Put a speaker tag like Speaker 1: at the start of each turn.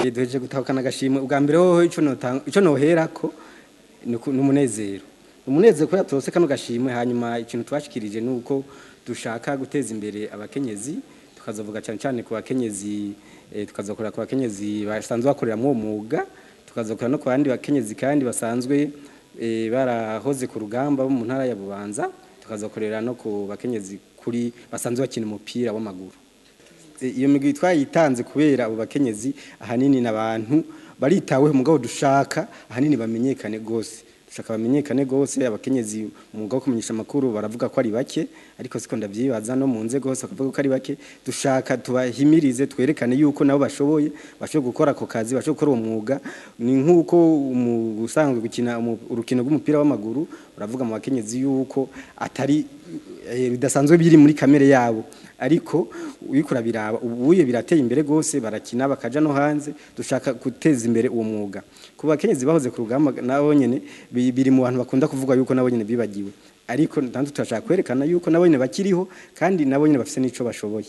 Speaker 1: Duhejeje gutahukana agashimwe. Ubwa mbere hoho, ico noherako ni umunezero, umunezero kubera turonse kano gashimwe. Hanyuma ikintu twashikirije ni uko dushaka guteza imbere abakenyezi, tukazovuga cyane cyane ku bakenyezi, tukazokora ku bakenyezi basanzwe bakorera mu mwuga, tukazokora no ku bandi bakenyezi kandi basanzwe barahoze ku rugamba bo mu ntara ya Bubanza, tukazokorera no ku bakenyezi kuri basanzwe bakina umupira w'amaguru. Iyo migwi twayitanze kubera abo bakenyezi ahanini n'abantu baritaweho, mugabo dushaka ahanini bamenyekane gose, dushaka bamenyekane gose. Abakenyezi mu mwuga wo kumenyesha amakuru baravuga ko ari bake, ariko siko ndavyibaza, no mu nzego hose bakavuga ko ari bake. Dushaka tubahimirize, twerekane yuko nabo bashoboye, bashoboye gukora ako kazi, bashoboye gukora uwo mwuga. Ni nk'uko usanzwe gukina urukino rw'umupira w'amaguru, baravuga mu bakenyezi yuko atari bidasanzwe biri muri kamere yabo, ariko uriko urabiraba ubuye birateye imbere gose, barakina bakaja no hanze. Dushaka guteza imbere uwo mwuga. Ku bakenyezi bahoze ku rugamba, nabo nyene biri mu bantu bakunda kuvuga yuko nabo nyene bibagiwe, ariko natwe turashaka kwerekana yuko nabo nyene bakiriho kandi nabo nyene bafise n'ico bashoboye.